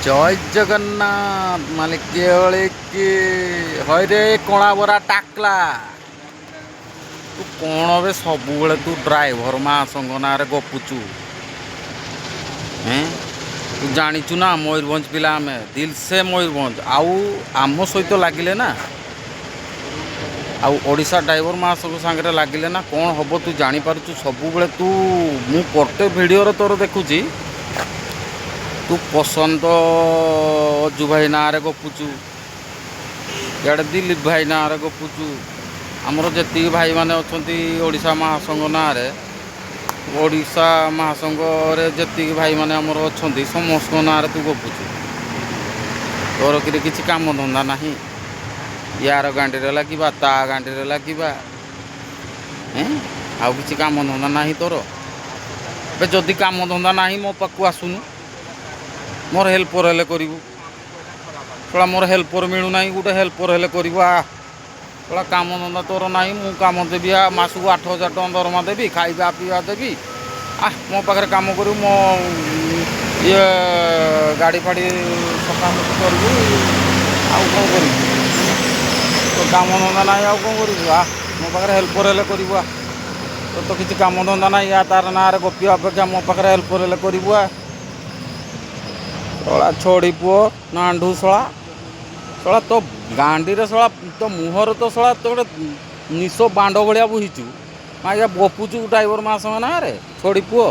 ଜୟ ଜଗନ୍ନାଥ ମାଲିକ କି ହଇରେ କଳା ବରା ଟାକଲା। ତୁ କ'ଣ ବେ, ସବୁବେଳେ ତୁ ଡ୍ରାଇଭର ମହାସଂଘ ନାଁରେ ଗପୁଛୁ? ହେଁ, ତୁ ଜାଣିଛୁ ନା, ମୟୂରଭଞ୍ଜ ପିଲା ଆମେ, ଦିଲ ସେ ମୟୂରଭଞ୍ଜ। ଆଉ ଆମ ସହିତ ଲାଗିଲେ ନା, ଆଉ ଓଡ଼ିଶା ଡ୍ରାଇଭର ମହାସଂଘ ସାଙ୍ଗରେ ଲାଗିଲେ ନା, କ'ଣ ହେବ ତୁ ଜାଣିପାରୁଛୁ? ସବୁବେଳେ ତୁ, ମୁଁ ପ୍ରତ୍ୟେକ ଭିଡ଼ିଓରେ ତୋର ଦେଖୁଛି, ତୁ ପସନ୍ଦ ଅଜୁ ଭାଇ ନାଁରେ ଗପୁଛୁ, ଇଆଡ଼େ ଦିଲୀପ ଭାଇ ନାଁରେ ଗପୁଛୁ। ଆମର ଯେତିକି ଭାଇମାନେ ଅଛନ୍ତି ଓଡ଼ିଶା ମହାସଂଘ ନାଁରେ, ଓଡ଼ିଶା ମହାସଂଘରେ ଯେତିକି ଭାଇମାନେ ଆମର ଅଛନ୍ତି, ସମସ୍ତଙ୍କ ନାଁରେ ତୁ ଗପୁଛୁ। ତୋର କିରେ କିଛି କାମ ଧନ୍ଦା ନାହିଁ? ୟାର ଗାଣ୍ଡିରେ ଲାଗିବା, ତା ଗାଣ୍ଡିରେ ଲାଗିବା, ଏଁ ଆଉ କିଛି କାମ ଧନ୍ଦା ନାହିଁ ତୋର? ଏବେ ଯଦି କାମ ଧନ୍ଦା ନାହିଁ, ମୋ ପାଖକୁ ଆସୁନୁ, ମୋର ହେଲ୍ପର ହେଲେ କରିବୁ। ଶଳା, ମୋର ହେଲ୍ପର ମିଳୁନାହିଁ, ଗୋଟେ ହେଲ୍ପର ହେଲେ କରିବୁ। ଆ ଶଳା, କାମ ଧନ୍ଦା ତୋର ନାହିଁ, ମୁଁ କାମ ଦେବି। ଆ, ମାସକୁ 8000 ଟଙ୍କା ଦରମା ଦେବି, ଖାଇବା ପିଇବା ଦେବି। ଆ, ମୋ ପାଖରେ କାମ କରିବୁ, ମୋ ଇଏ ଗାଡ଼ି ଫାଡ଼ି ସଫାସଫି କରିବୁ, ଆଉ କ'ଣ କରିବୁ? ତୋ କାମ ଧନ୍ଦା ନାହିଁ, ଆଉ କ'ଣ କରିବୁ? ଆ, ମୋ ପାଖରେ ହେଲ୍ପର ହେଲେ କରିବୁ। ଆ, ତୋର ତ କିଛି କାମ ଧନ୍ଦା ନାହିଁ। ୟା ତାର ନାଁରେ ଗପିବା ଅପେକ୍ଷା ମୋ ପାଖରେ ହେଲ୍ପର ହେଲେ କରିବୁ। ଆ ଶଳା ଛଡ଼ି ପୁଅ ନାଣ୍ଡୁ ଶଳା, ଶଳା ତୋ ଗାଣ୍ଡିରେ, ଶଳା ତୋ ମୁହଁରେ ତ ଶଳା ତୋ ଗୋଟେ ନିଶ ବାଣ୍ଡ ଭଳିଆ ବୋହିଛୁ। ମାଇଆ, ଗପୁଛୁ ଡ୍ରାଇଭର ମହାସଂଘ ନାଁରେ, ଛଡ଼ି ପୁଅ।